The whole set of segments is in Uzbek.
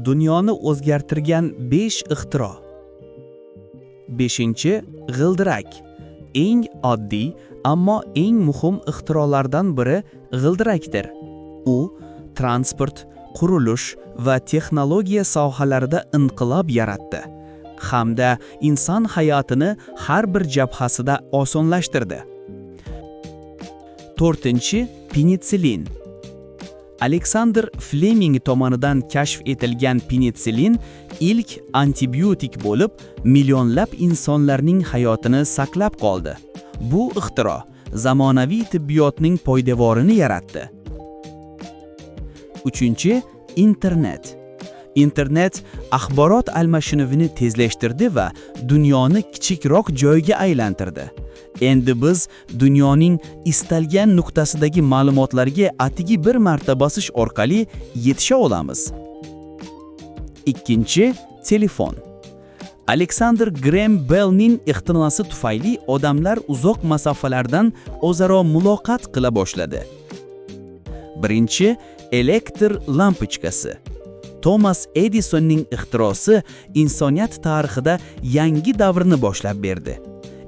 Dunyoni o'zgartirgan 5 ixtiro. 5. G'ildirak. Eng oddiy, ammo eng muhim ixtirolardan biri g'ildirakdir. U transport, qurilish va texnologiya sohalarida inqilob yaratdi hamda inson hayotini har bir jabhasida osonlashtirdi. 4. Penitsilin. Aleksandr Fleming tomonidan kashf etilgan penitsilin ilk antibiotik bo'lib, millionlab insonlarning hayotini saqlab qoldi. Bu ixtiro zamonaviy tibbiyotning poydevorini yaratdi. 3. Internet. Internet axborot almashinuvini tezlashtirdi va dunyoni kichikroq joyga aylantirdi. Endi biz dunyoning istalgan nuqtasidagi ma'lumotlarga atigi bir marta bosish orqali yetisha olamiz. 2. Telefon. Aleksandr Grem Bellning ixtirosi tufayli odamlar uzoq masofalardan o'zaro muloqot qila boshladi. 1. Elektr lampochkasi. Tomas Edisonning ixtirosi insoniyat tarixida yangi davrni boshlab berdi.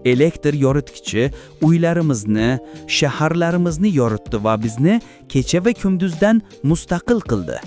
Elektr yoritgichi uylarimizni, shaharlarimizni yoritdi va bizni kecha va kunduzdan mustaqil qildi.